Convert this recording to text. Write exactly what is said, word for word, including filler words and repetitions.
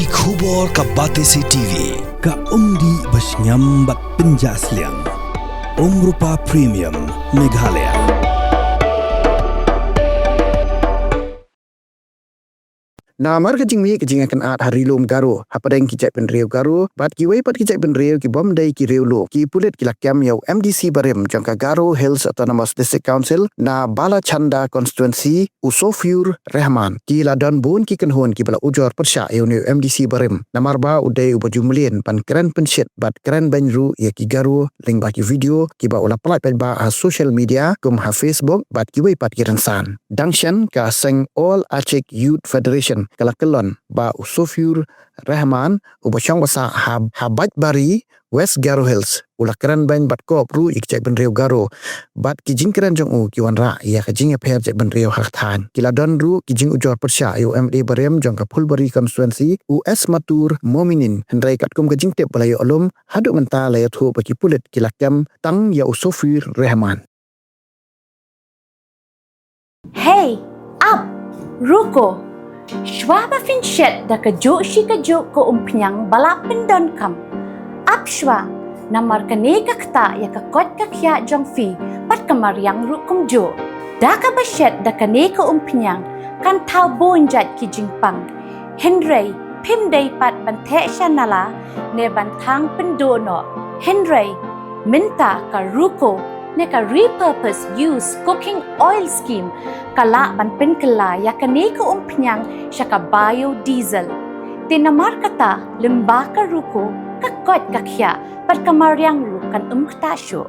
Ki khubor ka Batesi T V, ka umdih ba shngiam bad pynjah sliang. Umrupa Premium, Meghalaya. Namar ka jingmih ka jingïakynad ha ri lum Garo hapdeng ki jaitbynriew Garo bad kiwei pat ki jaitbynriew ki bym dei ki riewlum, ki pulit ki la kem ïa u M D C barim jong ka Garo Hills Autonomous District Council na Balachanda constituency, u Sofiur Rahman. Ki la don bun ki kynhun kiba la ujor pyrshah ïa une u M D C barim namar ba u dei uba ju mlien ban kren pynshit bad kren beiñ ruh ïa ki Garo lyngba ki video kiba u la pyllait paidbah ha social media kum ha Facebook bad kiwei pat ki rynsan. Dang shen, ka seng All Achik Youth Federation ka la kyllon ba u Sofiur Rahman, uba shong ba sah ha, ha Baitbari, West Garo Hills, u la kren beiñ bad kop ruh ïa ki jaitbynriew Garo bad ki jingkren jong u ki wanrah ïa ka jingïapher jaitbynriew ha ka thaiñ. Ki la don ruh ki jingujor pyrshah ïa u M L A barim jong ka Phulbari constituency, u S Matur Mominin, hynrei katkum ka jingtip ba la ïoh lum, haduh mynta la ïathuh ba ki pulit ki la kem tang ïa u Sofiur Rahman. Hey, ap, ruko. Shwa ba phin shet da kajuh shi kajuh ka umphniang ba la pyndonkam, ap shwa, namar kane ka ktah ïa ka koit ka khiah jong phi bad ka mariang ruh kumjuh. Da kaba shet da kane ka umphniang kan thaw bun jait ki jingpang. Hynrei phim dei pat ban theh sha nala ne ban thang pynduh noh. Hynrei mynta ka ruko ne ka repurpose use cooking oil scheme ka lah ban pynkylla ïa kane ka umphniang sha ka biodiesel. Te namar kata, lyngba ka ruko, ka koit ka khiah bad ka mariang ruh kan ym ktah shuh.